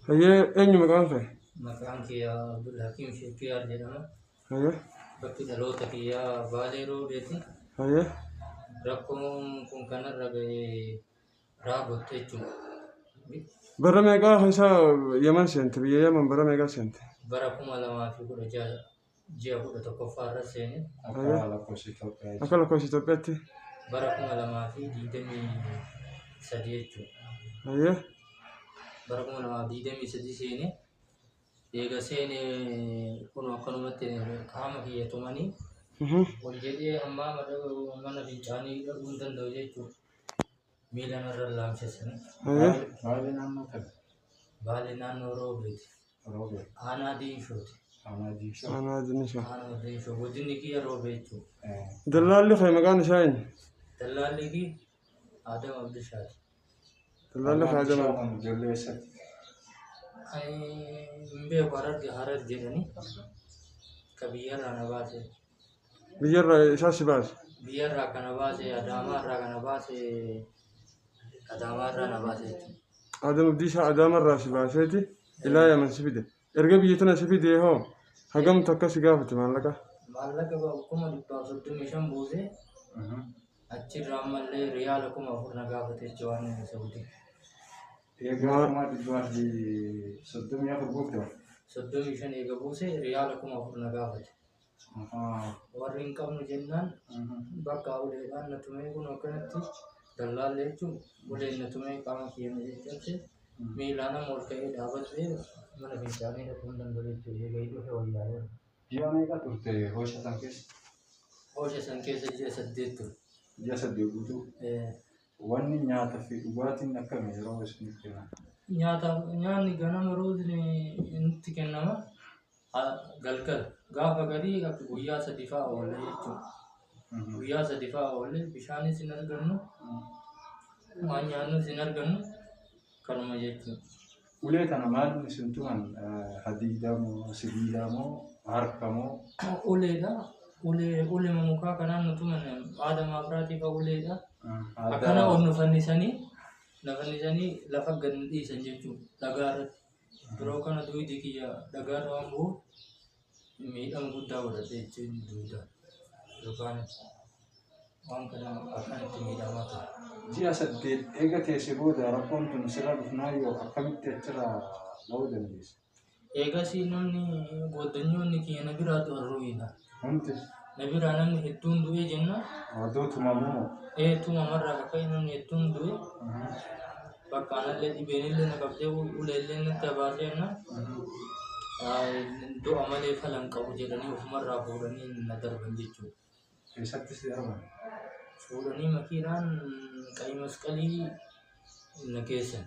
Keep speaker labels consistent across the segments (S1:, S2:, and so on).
S1: Hayyee, eenyu maqaan kee?
S2: Maqaan kiyya Abdul Hakiim Sheekkiyaar jedhama.
S1: Hayyee.
S2: Bakki dhaloota kiyyaa Baalee Roobeeti.
S1: Hayyee.
S2: Rakkoon kun kanarra ga'e raagotte jechuudha.
S1: Bara meeqaa keessa Yaman seente? Biyya Yaman bara meeqaa seente?
S2: Bara 2016 ji'a 11ffaa irra seene.
S3: Akka lakkoofsa Itoophiyaa
S1: Akka lakkoofsa Itoophiyaatti?
S2: Bara 2023 jechuudha.
S1: Hayyee.
S2: Bara 2023 seene. Eega seene kun akkanumatti qaama kiyya tumanii ol jedhee hammaa mana fincaanii dhaquu hin danda'u jechuudha. Miila narra laamsessanii.
S1: Hayyee.
S3: Baalee naannoo kami?
S2: Baalee naannoo Roobeeti.
S3: Roobee.
S2: Aanaa Diinshooti.
S3: Aanaa Diinshoo.
S1: Aanaa Diinshoo.
S2: Aanaa Diinshoo. Godinni kiyya Roobee jechuudha.
S1: Dallaalli kee maqaan isaa eenyu?
S2: Dallaalli kiyya Adam Abdishaati.
S1: Dallaalli kee Adam.
S3: Kun ijoollee eessatti?
S2: Ani hin beeku, Hararge Harar jedhanii ka biyyarraa na baase.
S1: Biyyarraa isaa si baase?
S2: Biyyarraa kana baase, Adaamaarraa kana baase, Adaamaarraa na baase jechuudha.
S1: Adam Abdiisaa Adaamarraa si baaseeti ilaa Yaman si fide. Erga biyya tana si fidee hoo hagam takka si gaafate maallaqa?
S2: Maallaqa 135,000 buusee, achirraa ammallee riyaala 4,000 na gaafate jechuudha waan Saudii.
S3: Egaa 134,000 buufte?
S2: 35 eega buusee riyaala 4,000 na gaafate. Warri hin qabnu jennaan bakka uleedhaan na tumee, kun akkanatti dallaallee jechuun uleen na tumee, qaama kiyya na caccabse, miilaan nama ol ka'ee dhaabbatee mana fincaanii dhaquu hin danda'u jechuudha. Eega dhufe wayyaa'eera.
S3: Ji'a meeqa turte hoosha san keessa?
S2: Hoosha san keessa ji'a 8 ture.
S3: Ji'a 8 guutuu? Wanni nyaataa fi dhugaatiin akkami yeroo isiniif kennan?
S2: Nyaata, nyaanni ganama ruuzni nutti kennama. Galgala gaafa garii akka guyyaa 3 fa'aa oolle jechuudha. Guyyaa 3 fa'aa oolle, bishaanis hin argannu, waan nyaannus hin argannu, kanuma jechuudha.
S3: Ulee kana maaliin isin tuman? Hadiida moo sibiila moo harka moo?
S2: Uleedha. Ulee, ulema mukaa kanaan nu tuman, haadha maafraatii fa'a uleedha. Akkana ol nu fannisanii, na fannisanii lafa gad nu dhiisan jechuudha dhagaa irratti. Yeroo kana duydi kiyya dhagaarra waan bu'uuf miidhama guddaa godhadhe jechuun duyda yookaan waan kana akkanatti miidhamaa ture.
S3: Ji'a 8 eega teesse booda rakkoon tun sirra dhufnaa yoo akkamitti achirraa ba'uu dandeesse?
S2: Eegasii namni goddanyoonni kiyya na biraa du'an ru'iidha.
S3: Hundi?
S2: Na biraa namni hedduun du'ee jennaan.
S3: Oduu tumamuu moo?
S2: Ee, tumamarraa akka ka'e namni hedduun du'e. Bakka anallee dhibeenillee na qabdee uleellee natti baasee jennaan du'a malee falan qabu jedhanii ofumarraa fuudhanii na darban jechuudha.
S3: Eessatti si darban?
S2: Fuudhanii makiinaan qayi masqalii na geessan.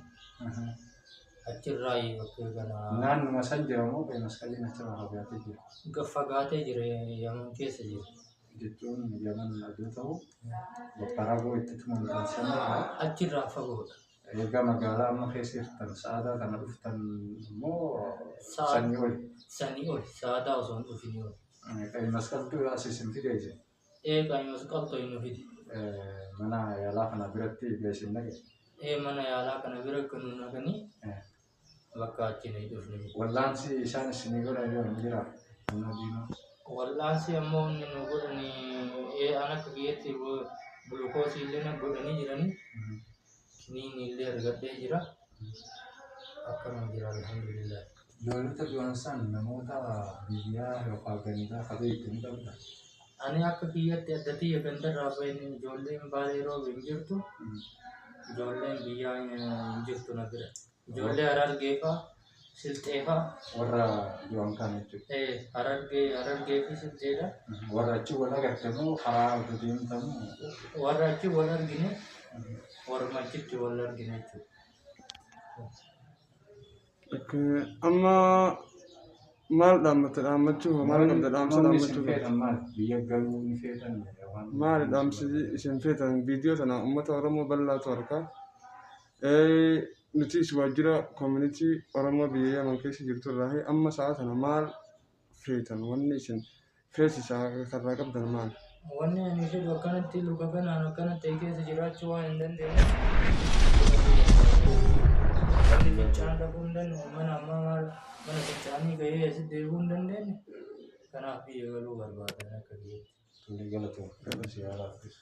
S2: Achirraa bakka kana.
S3: Naannuma san jira moo qayi masqaliin achirraa fagaatee jira?
S2: Fagaatee jira, Yaman keessa jira.
S3: Jechuun Yaman aduu ta'u bakka ragoo itti tuman kan sanarraa?
S2: Achirraa fagoodha.
S3: Egaa magaalaa amma keessa jirtan Sa'aadaa kana dhuftan immoo sanii oli?
S2: Sanii oli, Sa'aadaa osoo hin dhufinii oli.
S3: Qayi masqaltuu as isin fide isin?
S2: Ee, qayi masqaltuu nu fide.
S3: Mana yaalaa kana biratti isin dhaqe?
S2: Ee, mana yaalaa kana bira kan nu naqanii bakka achi nu dhufne.
S3: Wallaansi isaan isinii godhan yoo hin jiraa? Fannoo diimaa.
S2: Wallaansi ammoo inni nu godhani an akka kiyyatti gulukoosii illee na godhanii jiranii. Kiniini illee argadhee jira. Akkanuma jira, alhamdulillah.
S3: Ijoollota du'an san namoota biyyaa yookaan gandaa ka beektu ni qabda?
S2: Ani akka kiyyatti adda tiyya gandarraa bahin, ijoolleen Baalee Roobe hin jirtu. Ijoolleen biyyaa hin jirtu na bira. Ijoollee Harargee fa'a, Silxee fa'a.
S3: Warra du'an kana jechuudha.
S2: Ee, Harargee, Harargee fi Silxeedha.
S3: Warra achi wal agarte moo karaa otoo deemtamu?
S2: Warra achi wal argine, warra achitti wal argine jechuudha.
S1: Amma maal dhaammatta, dhaammachuu maal qabda, dhaamsa
S3: Namoonni isin
S1: dhaammachuu qabda?
S3: feetan maal? Biyya galuu ni feetan yookaan?
S1: Maali dhaamsi isin feetan? Viidiyoo tana uummata Oromoo bal'aatu argaa. Nutis waajjira community Oromoo biyya Yaman keessa jirtu irraa amma sa'a tana maal feetan, wanni isin feesisaa karraa qabdan maal?
S2: Wanni ani fedhu akkanatti luka kanaan akkanatti keessa jiraachuu waan hin dandeenyeef. Wanni fincaan dhaquu hin dandeenye mana ammaa maal mana fincaanii gahee asitti deebi'uu hin dandeenye. Kanaaf biyya galuu barbaadan akka biyyatti.
S3: Tole galatoom. Si haa laaffisu.